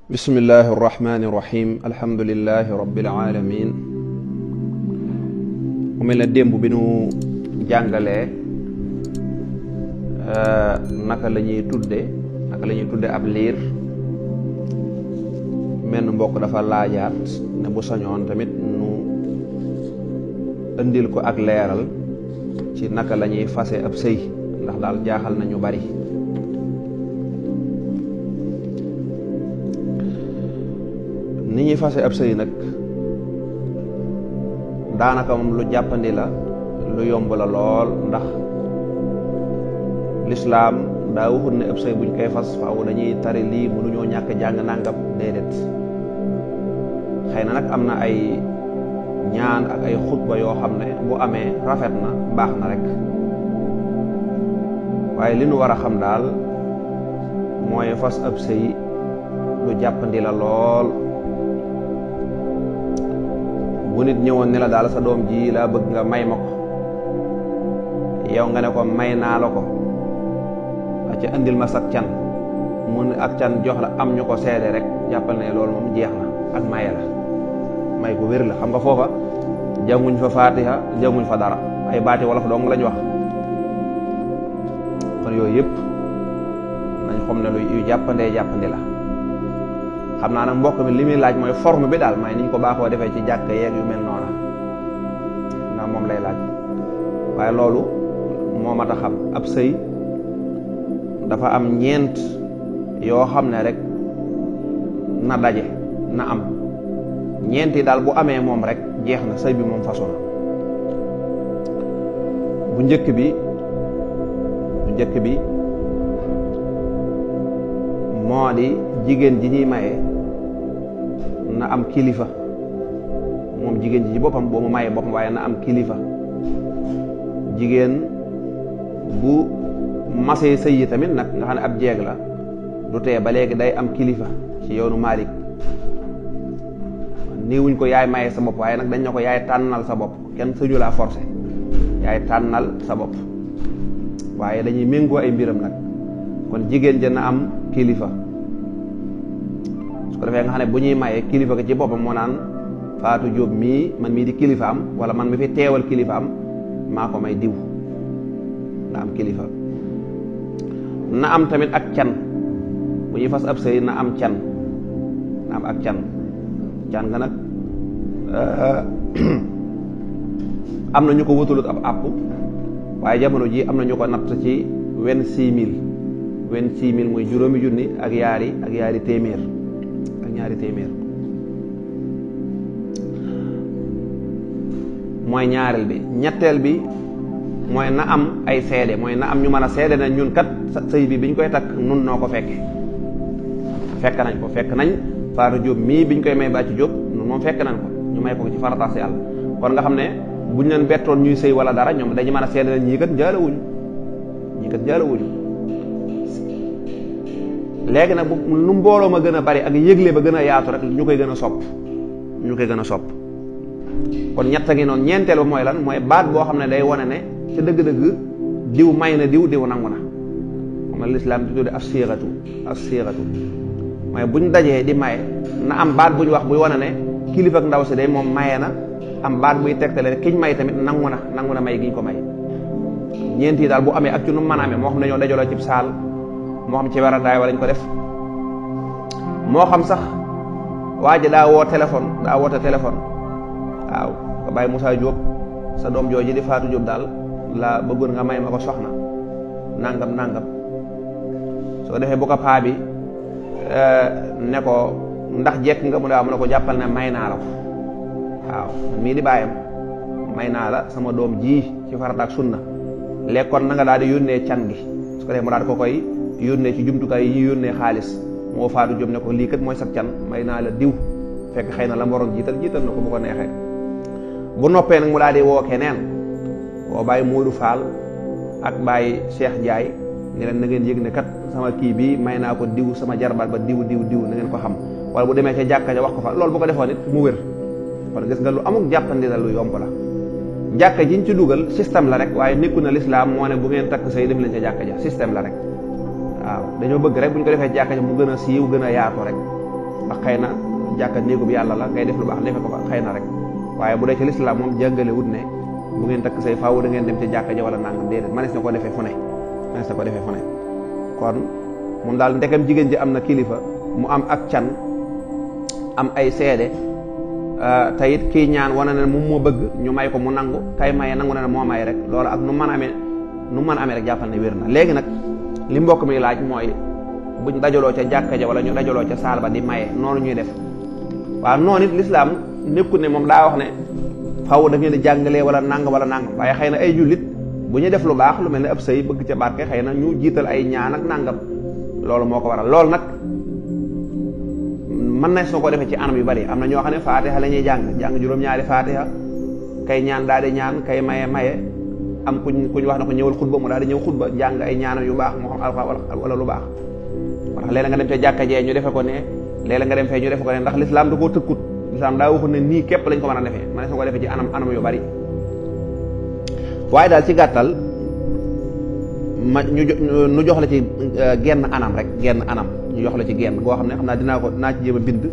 bismillahi irrahmani irrahim alhamdulilahi rabbil alamin mu mel ne démb bi nu jàngalee naka la ñuy tudde ab liir menn mbokk dafa laajaat ne bu sañoon tamit nu indil ko ak leeral ci naka la ñuy fase ab sëy ndax daal jaaxal nañu bari. ni ñuy fase ab sëy nag daanaka moom lu jàppandi la, lu yomb la lool, ndax lislaam daa waxut ne ab sëy buñ koy fas faaw dañuy tari lii mënuñoo ñàkk jàng nàngam, déedéet. xëy na nag am na ay ñaan ak ay xutba yoo xam ne bu amee rafet na, baax na rek, waaye li nu war a xam daal mooy fas ab sëy lu jàppandi la lool. bu nit ñëwoon ne la daal sa doom ji laa bëgg nga may ma ko, yow nga ne ko may naa la ko, ca indil ma sag can, mun ak can jox la, am ñu ko seede rek, jàppal ne loolu moom jeex na, ak maye la, may ko wér la. xam nga foofa jànguñ fa faatiha, jànguñ fa dara, ay baati wolof dong lañ wax. kon yooyu yëpp nañ xam ne yu jàppandi la. xam naa nag mbokk mi li muy laaj mooy forme bi daal, may niñ ko baaxoo defee ci jàkk yeeg yu mel noona, ndax moom lay laaj. waaye loolu moo mat a xam, ab sëy dafa am ñeent yoo xam ne rek na daje, na am ñeent yi daal bu amee moom rek jeex na, sëy bi moom façon. bu njëkk bi moo di jigéen ji ñuy maye na am kilifa. moom jigéen ji ci boppam boo mu mayee boppam, waaye na am kilifa. jigéen bu masee sëy yi tamit nag nga xam ne ab jeeg la, du tee ba léegi day am kilifa ci yoonu Maalik. niiwuñ ko yaay maye sa bopp, waaye nag dañ ne ko yaay tànnal sa bopp, kenn sëñu laa forcé, yaay tànnal sa bopp, waaye dañuy méngoo ay mbiram nag. kon jigéen ja na am kilifa, su ko defee nga xam ne bu ñuy maye kilifa ga ci boppam moo naan Faatu Jóob mii, man mii di kilifa am, wala man mi fi teewal kilifa am, maa ko may diw. na am kilifa. na am tamit ak can. bu ñuy fas ab sëy na am can, na am ak can. can nga nag am na ñu ko wutalut ab àpp, waaye jamono ji am na ñu ko natt ci 26 000 muy juróomi junni ak yaari téeméer ak ñaari téeméer. mooy ñaareel bi. ñetteel bi mooy na am ay seede, mooy na am ñu mën a seede na ñun kat sëy bi biñ koy takk nun noo ko fekk nañ Faatu Jóob mii biñ koy may Bàcci Jóob nun moom fekk nañ ko, ñu may ko ci farataas yàlla. kon nga xam ne buñ leen bettoon ñuy sëy wala dara, ñoom dañu mën a seede na ñii kat jaalawuñu. léegi nag lu mbooloo ma gën a bari ak yëgle ba gën a yaatu rek ñu koy gën a sopp. kon ñett ngi noonu. ñeenteel ba mooy lan? mooy baat boo xam ne day wane ne ca dëgg-dëgg diw may na diw nangu na. moom la lislaam di tudde as-siixatu mooy buñ dajee di maye na am baat buñ wax buy wane ne kilifa ak ndaw si day moom maye na, am baat buy tegtale kiñ may tamit nangu na may giñ ko may. ñeent yi daal bu amee ak ci nu mën a amee, moo xam dañoo dajaloo ci saal, moo xam ci werandaay wala ñu ko def, moo xam sax waa ji daa woote téléphone, waaw ko bàyyi Moussa Diop, sa doom jooju di Faatu Diop daal la bëggoon nga may ma ko soxna nangam. soo defee bu ko paa bi ne ko ndax jekk nga mu ne ko jàppal ne may naa la ko, waaw mii di bàyyam may naa la sama doom ji ci farata ak sunna, léegi kon na nga daal di yónnee can gi. su ko defee mu daal ko koy yónnee ci jumtukaay yi ñuy yónnee xaalis. moo Faatu Jóob ne ko lii kat mooy sag can, may naa la diw, fekk xëy na la mu waroon jiital na ko bu ko neexee. bu noppee nag mu daal di woo keneen, woo Baye Modou Fall ak Baye Cheikh Ndiaye, ne leen na ngeen yëg ne kat sama kii bi may naa ko diw, sama jarbaat ba diw na ngeen ko xam. wala bu demee ca jàkka ja wax ko fa. loolu bu ko defoon it mu wér. kon gis nga lu amul jàppandi la, lu yomb la. jàkka jiñ ci dugal système la rek, waaye nekku na lislaam moo ne bu ngeen takk sëy dem leen ca jàkka ja, système la rek. waaw dañoo bëgg rek bu ñu ko defee jàkka ja mu gën a siiw, gën a yaatu rek. ndax xëy na jàkka néegub yàlla la ngay def lu baax defe ko fa xëy na rek waaye bu dee ci lislaam moom jàngale wut ne bu ngeen takk say faaw da ngeen dem ci jàkka ja wala nangam déedéet manees na ko defee fu ne kon moom daal ndekam jigéen ji am na kilifa mu am ak can am ay seede te it kii ñaan wane ne moom moo bëgg ñu may ko mu nangu kay maye nangu na ne moo may rek loolu ak nu mën a amee rek jàppal ne wér na. léegi nag li mbokk mi laaj mooy buñ dajaloo ca jàkka ja wala ñu dajaloo ca saal ba di maye noonu ñuy def waaw noonu it lislaam nekkul ne moom daa wax ne faw da ngeen di jàngalee wala nangam waaye xëy na ay jullit bu ñu def lu baax lu mel ne ab sëy bëgg ca barke xëy na ñu jiital ay ñaan ak nangam loolu moo ko waral loolu nag mën na soo ko defee ci anam yu bari am na ñoo xam ne faatiha la ñuy jàng juróom-ñaari faatiha kay ñaan daal di ñaan kay maye am kuñ wax na ko ñëwal xutba mu daal di ñëw xutba jàng ay ñaanam yu baax moo xam alxuraan wala lu baax ndax léeg-léeg nga dem ca jàkka jee ñu defe ko ne léeg-léeg nga dem fee ñu defe ko ne ndax lislaam da koo tëkkut lislaam daa waxul ne nii képp lañ ko mën a defee mën na soo ko defee ci anam yu bari waaye daal ci gàttal ñu jox la ci genn anam rek ñu jox la ci genn boo xam ne xam naa dinaa ci jéem a bind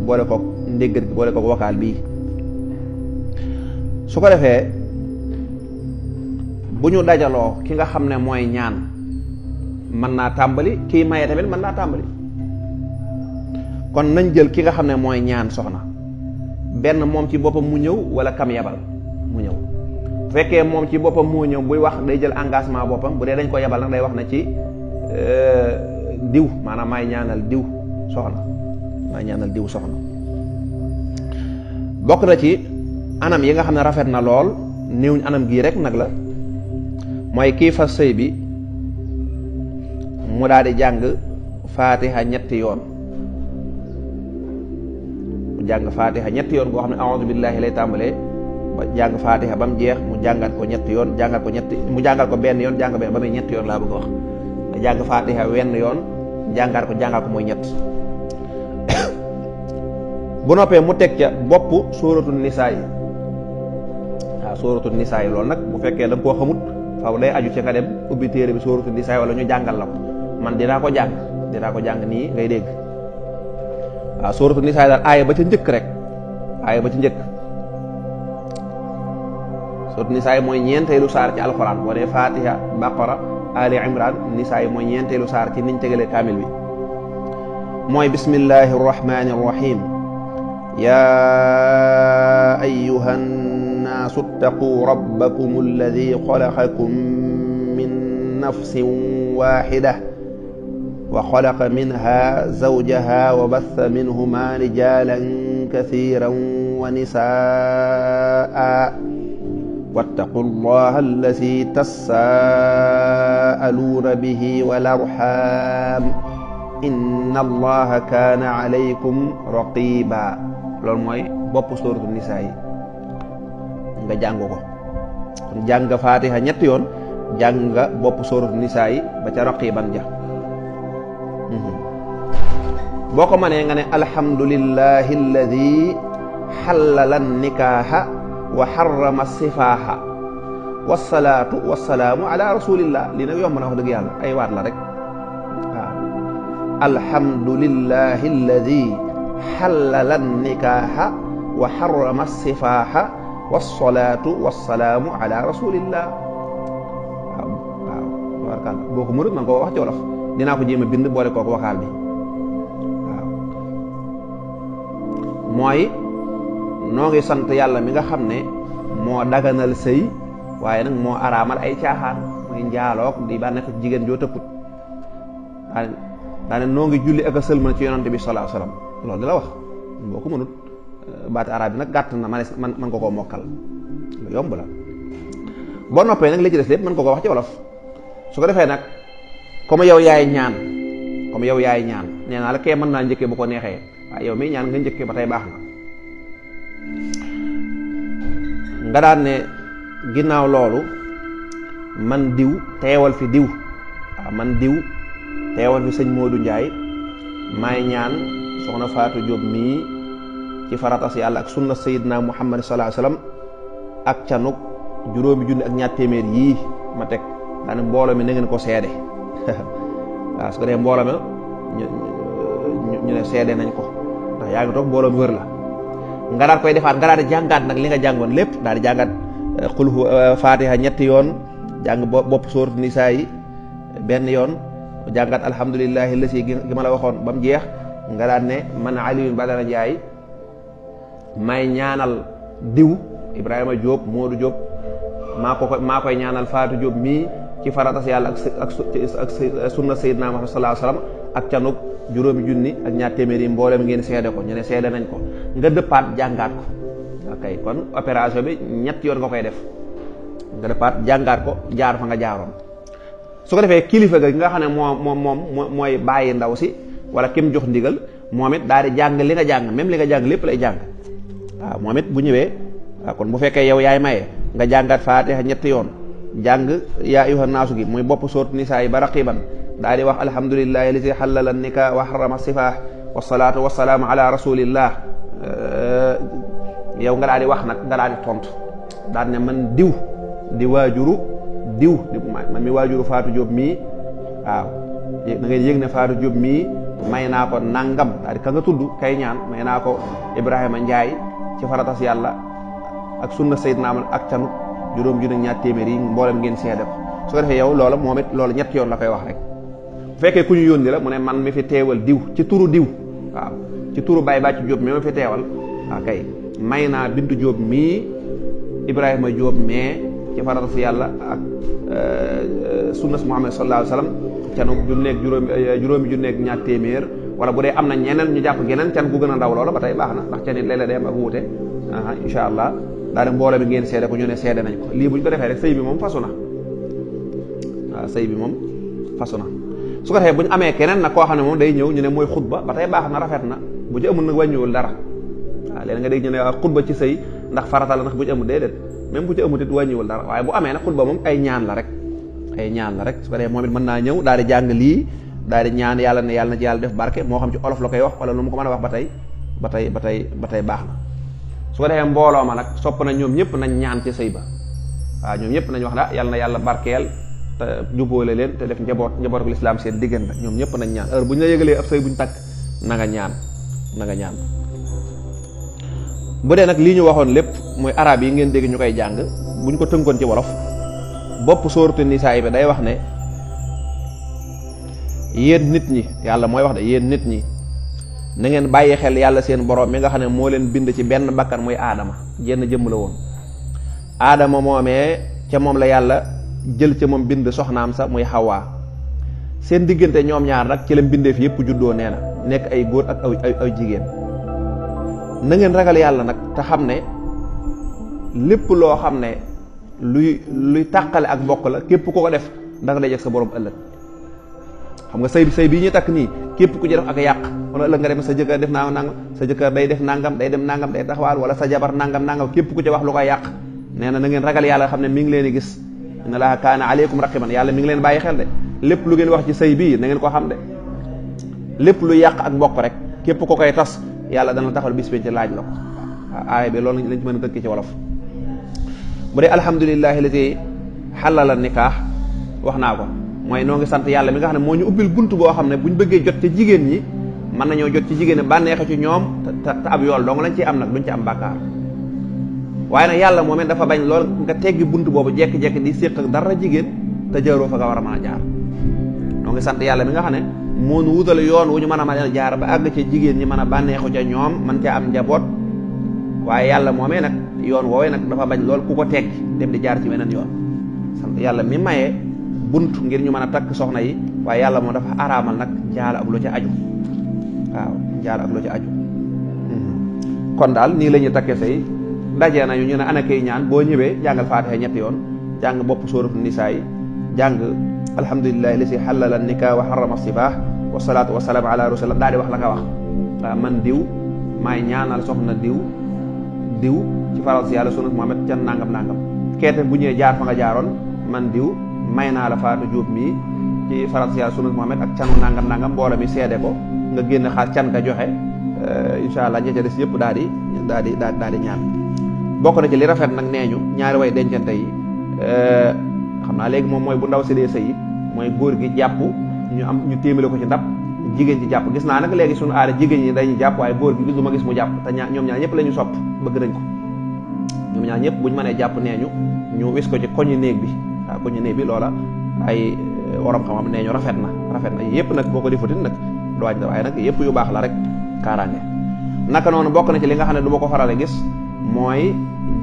boole koog ndéggat bi boole koog vocal bii su ko defee bu ñu dajaloo ki nga xam ne mooy ñaan mën naa tàmbali kii maye tamit mën naa tàmbali kon nañ jël ki nga xam ne mooy ñaan soxna benn moom ci boppam mu ñëw wala kam yabal mu ñëw bu fekkee moom ci boppam moo ñëw buy wax day jël engagement boppam bu dee dañ ko yabal nag day wax na ci diw maanaam maay ñaanal diw soxna bokk na ci anam yi nga xam ne rafet na lool néewuñ anam gii rek nag la mooy kii fas sëy bi mu daal di jàng faatiha ñetti yoon mu jàng faatiha ñetti yoon boo xam ne a'uuzu billaahi lay tàmbalee ba jàng faatiha ba mu jeex mu jàngat ko ñetti yoon mu jàngal ko benn yoon jàng ba muy ñetti yoon laa bëgg a wax nga jàng faatiha wenn yoon jàngaat ko mooy ñett bu noppee mu teg ca bopp sóoratu nisaa yi waaw sóoratu nisaa yi loolu nag bu fekkee da nga koo xamut faaw day aju ci nga dem ubbi téere bi sóoratu nisaa yi wala ñu jàngal la ko man dinaa ko jàng nii ngay dégg waaw sóoratu nisaa yi daal aaya ba ca njëkk rek sóoratu nisaa yi mooy ñeenteelu saar ci alxuraan boo dee fatiha baqara ali imran nisaa yi mooy ñeenteelu saar ci niñ tegalee kaamil bi mooy bismillahi arrahmani arrahim yaa ayyuha nnaasu ttaquu rabbakum alladi xalaqakum min nafsin waaxida wa xalaqa minha zawjaha wa bassa minhuma rijaalan kasiiran wa nisaa wattaqu llaha alladi tasaaluuna bihi wal arxaam inna allaha kaana alaykum raqiba loolu mooy bopp sóoratu nisaa yi nga jàng ko kon jàng nga faatiha ñetti yoon jàng nga bopp sóoratu nisaa yi ba ca raqiban ja boo ko mënee nga ne alhamdulillahi alladi xallala nikaaha wa xarama sifaaha wasalaatu wasalaamu ala rasulillah lii nag yomb na wax dëgg yàlla ay waat la rek waaw alhamdulillahi alladi xallala nikaaha wa xarama sifaaha wasalaatu wasalaamu ala rasulillah waaw tabaarkalla boo ko mënut man ko wax ci wolof dinaa ko jéem a bind boole kooku waxaal bi waaw mooy noo ngi sant yàlla mi nga xam ne moo daganal sëy waaye nag moo araamal ay caaxaan mooy njaaloog di bànneex jigéen joo tëkkut daane noo ngi julli ak a sëlmal ci yonante bi sallallahu alayhi wasallam loolu di la wax boo ko mënut baati araab bi nag gàtt na man ko koo mokkal lu yomb la boo noppee nag li ci des lépp mën ko ko wax ci wolof su ko defee nag comme yow yaay ñaan nee naa la kee mën naa njëkkee bu ko neexee waaye yow mi ñaan nga njëkkee ba tey baax na nga daan ne ginnaaw loolu man diw teewal fi diw waaw man diw teewal fi sëñ Modou Ndiaye maay ñaan soxna Fatou Diop mii ci faratas yàlla ak sunna Seydina Muhammad sallallahu alayhi wasallam ak canuk juróomi junni ak ñaar téeméer yii ma teg daane mbooloo mi na ngeen ko seede waaw su ko dee mbooloo mi ñu ne seede nañ ko ndax yaa ngi toog mbooloo mi wër la nga daal koy defaat nga daal di jàngaat nag li nga jàngoon lépp daal di jàngaat xul fatiha ñetti yoon jàng bopp sooratu nisaa yi benn yoon jàngaat alhamdulillahi lasi gi ma la waxoon ba mu jeex nga daan ne man Alioune Badara Ndiaye may ñaanal diw Ibrahima Diop Modou Diop maa koy ñaanal Fatou Diop mii ci faratas yàlla ak sunna Seydina Muhammad sallallahu alayhi wasallam ak canuk juróomi junni ak ñaar téeméer yi mboolem ngeen seede ko ñu ne seede nañ ko nga dëppaat jàngaat ko ok kon opération bi ñett yoon nga koy def nga dëppaat jàngaat ko jaar fa nga jaaroon su ko defee kilifa ga nga xam ne moom mooy bàyyi ndaw si wala kim jox ndigal moom it daal di jàng li nga jàng même li nga jàng lépp lay jàng waaw moom it bu ñëwee waaw kon bu fekkee yow yaay maye nga jàngaat faatiha ñetti yoon jàng yaa ayyuhan naasu gi muy bopp sooratu nisaa yi ba raqiban daal di wax alhamdulillahi lazi halala nikah wa harrama sifah wasalaatu wasalaamu ala rasulillah yow nga daal di wax nag nga daal di tontu daal ne man diw di waajuru diw man mi waajuru Fatou Diop mii waaw da ngay yëg ne Fatou Diop mii may naa ko nangam daal di ka nga tudd kay ñaan may naa ko Ibrahima Ndiaye ci faratas yàlla ak sunna Seydina Muhammad ak canu juróom junni ñaar téeméer yi mboolem ngeen seede ko su ko defee yow loola moom it loolu ñetti yoon la koy wax rek bu fekkee ku ñu yónni la mu ne man mi fi teewal diw ci turu diw waaw ci turu Baye Bàcc Diop mi ma fi teewal waaw kay may naa Bintu Diop mii Ibrahima Diop mais ci faratas yàlla ak sunna Muhammad sallallahu alayhi wasallam canu juróomi junneeg ñaar téeméer wala bu dee am na ñeneen ñu jàpp geneen can gu gën a ndaw loola ba tey baax na ndax can it léeg-léeg day am ak wuute insha allah daa de mbooloo mi ngeen seede ko ñu ne seede nañ ko lii bu ñu ko defee rek sëy bi moom fasu na waaw sëy bi moom fasu na su ko defee bu ñu amee keneen nag koo xam ne moom day ñëw ñu ne mooy xutba ba tey baax na rafet na bu ci amul nag wàññiwul dara waaw léegi nga dégg ñu ne xutba ci sëy ndax farata la ndax bu ci amul déedéet même bu ci amul it wàññiwul dara waaye bu amee nag xutba moom ay ñaan la rek su ko defee moom it mën naa ñëw daal di jàng lii daal di ñaan yàlla ne yàlla na ci yàlla def barke moo xam ci olof la koy wax wala lu mu ko mën a wax ba tey baax na su ko defee mbooloo ma nag sopp na ñoom ñëpp nañ ñaan ci sëy ba waaw ñoom ñëpp nañ wax da yàlla na yàlla barkeel te jubóole leen te def njabootu lislaam seen diggante ñoom ñëpp nañ ñaan heure bu ñu la yëgalee ab sëy bu ñu takk na nga ñaan bu dee nag lii ñu waxoon lépp mooy arab yi ngeen dégg ñu koy jàng bu ñu ko tënkoon ci wolof bopp sooratu nisaa bi day wax ne yéen nit ñi yàlla mooy wax de yéen nit ñi na ngeen bàyyi xel yàlla seen borom mi nga xam ne moo leen bind ci benn bakkan muy aadama jenn jëmm la woon aadama moomee ca moom la yàlla jël ca moom bind soxnaam sa muy xawaa seen diggante ñoom ñaar nag ci la mbindeef yépp juddoo nee na nekk ay góor ak ay jigéen na ngeen ragal yàlla nag te xam ne lépp loo xam ne luy tàqale ak mbokk la képp ku ko def da nga day sa borom ëllëg xam nga sëy bii ñuy takk nii képp ku ci def ak yàq wala ëllëg nga dem sa jëkkër def nangam sa jëkkër day def nangam day dem nangam day taxawaal wala sa jabar nangam képp ku ci wax lu koy yàq nee na ngeen ragal yàlla xam ne mi ngi leen di gis inna laaha kaana aleykum raqiban yàlla mi ngi leen bàyyi xel de lépp lu ngeen wax ci sëy bii na ngeen ko xam de lépp lu yàq ak mbokk rek képp ko koy tas yàlla dana taxal bis ci laaj la ko aaya bi loolu lañ ci mën a dëkk ci wolof bu dee alhamdulillahi lati xalala nikaax wax naa ko mooy noo ngi sant yàlla mi nga xam ne moo ñu ubbil bunt boo xam ne buñ bëggee jot ci jigéen ñi mën nañoo jot ci jigéen ñi bànneexe ci ñoom te ab yool dong lañ ciy am nag duñ ci am bàkkaar waaye nag yàlla moom it dafa bañ lool nga teggi bunt boobu jekki-jekki di séq ak dara jigéen te jaaroo fa nga war a mën a jaar noo ngi sant yàlla mi nga xam ne moo nu wutal yoon wu ñu mën a jaar ba àgg ci jigéen ñi mën a bànneexu ca ñoom mën caa am njaboot waaye yàlla moomee nag yoon woowee nag dafa bañ lool ku ko teggi dem di jaar ci weneen yoon sant yàlla mi mayee bunt ngir ñu mën a takk soxna yi waaye yàlla moom dafa araamal nag jaala ak lu ca aju waaw jaala ak lu ca aju kon daal nii la ñuy takkee say dajee nañu ñu ne ana kay ñaan boo ñëwee jàngal faatiha ñetti yoon jàng bopp sóoratu nisaa yi jàng alhamdulillahi lasi xalala nikah wa harrama sibah wasalaatu wasalaamu ala rasulillah daal di wax la nga wax waaw man diw maay ñaanal soxna diw ci faral si yàlla sunna Muhammad can nangam keete bu ñëwee jaar fa nga jaaroon man diw may naa la Fatou Diop mii ci faral si yàlla sunna Muhammad ak canu nangam mbooloo mi seede ko nga génn xaar can nga joxe incha allah ña ca des yëpp daal di ñaan bokk na ci li rafet nag nee ñu ñaari way dencante yi xam naa léegi moom mooy bu ndaw si dee sëy mooy góor gi jàpp ñu téemale ko ci ndab jigéen ci jàpp. Gis naa nag léegi suñu aada jigéen ñi dañuy jàpp waaye góor gi gisuma gis mu jàpp te ñoom ñaar ñëpp la ñu sopp bëgg nañ ko. ñoom ñaar ñëpp buñ mënee jàpp nee ñu wis ko ci koñu néeg bi. waaw koñu néeg bi loola ay waram xam-xam nee ñu rafet na yëpp nag boo ko defutin nag du wàññi waaye nag yëpp yu baax la rek kaaraange. naka noonu bokk na ci li nga xam ne du ma ko faral a gis mooy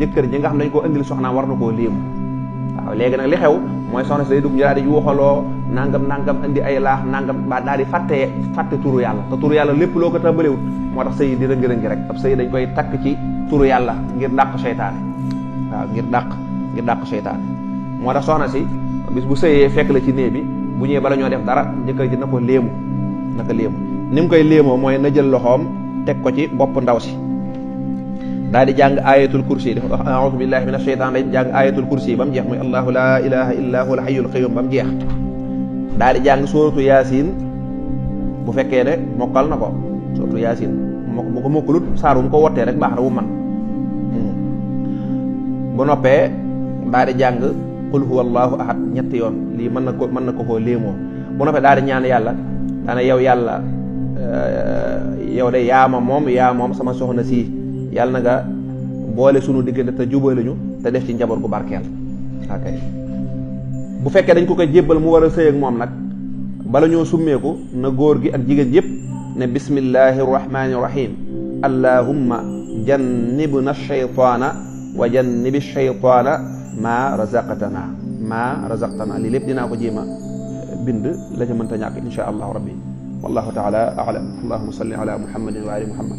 jëkkër ji nga xam ne dañ koo indil soxnaam war na koo léemu. waaw léegi nag li xew mooy soxna si day dugg ñu daal di yuuxaloo nangam indi ay laax nangam ba daal di fàtte turu yàlla te turu yàlla lépp loo ko tàmbalewut moo tax sëy di rëngi-rëngi rek ab sëy dañ koy takk ci turu yàlla ngir dàq seytaane. waaw ngir dàq seytaane moo tax soxna si bis bu sëyee fekk la ci néeg bi bu ñëwee bala ñoo def dara jëkkër ji na ko léemu ni mu koy léemoo mooy na jël loxoom teg ko ci bopp ndaw si daal di jàng ayatul kursi dafa wax a'udhu billahi minash shaytan rajim jàng ayatul kursi ba mu jeex muy allahu la ilaha illa huwal hayyul qayyum ba mu jeex daal di jàng suratu yaasin bu fekkee ne mokkal na ko suratu yaasin bu ko mokkalut saaru mu ko wottee rek baax na bu man bu noppee daal di jàng qul huwallahu ahad ñetti yoon lii mën na ko koo léemoo bu noppee daal di ñaan yàlla daana yow yàlla yow de yaa moom sama soxna si yàlla na nga boole sunu diggante te jubale ñu te def ci njaboot gu barkeel. ok bu fekkee dañ ko koy jébbal mu war a sëy ak moom nag bala ñoo summeeku na góor gi ak jigéen yépp ne bismillahi rahmani rahim allahumma jannibna shaytaana wa jannibi shaytaana ma razaqtana lii lépp dinaa ko jéema bind la ca mënta ñàkk insha allahu rabbi wallahu taala a'lam allahumma salli ala muhammadin wa ali muhammad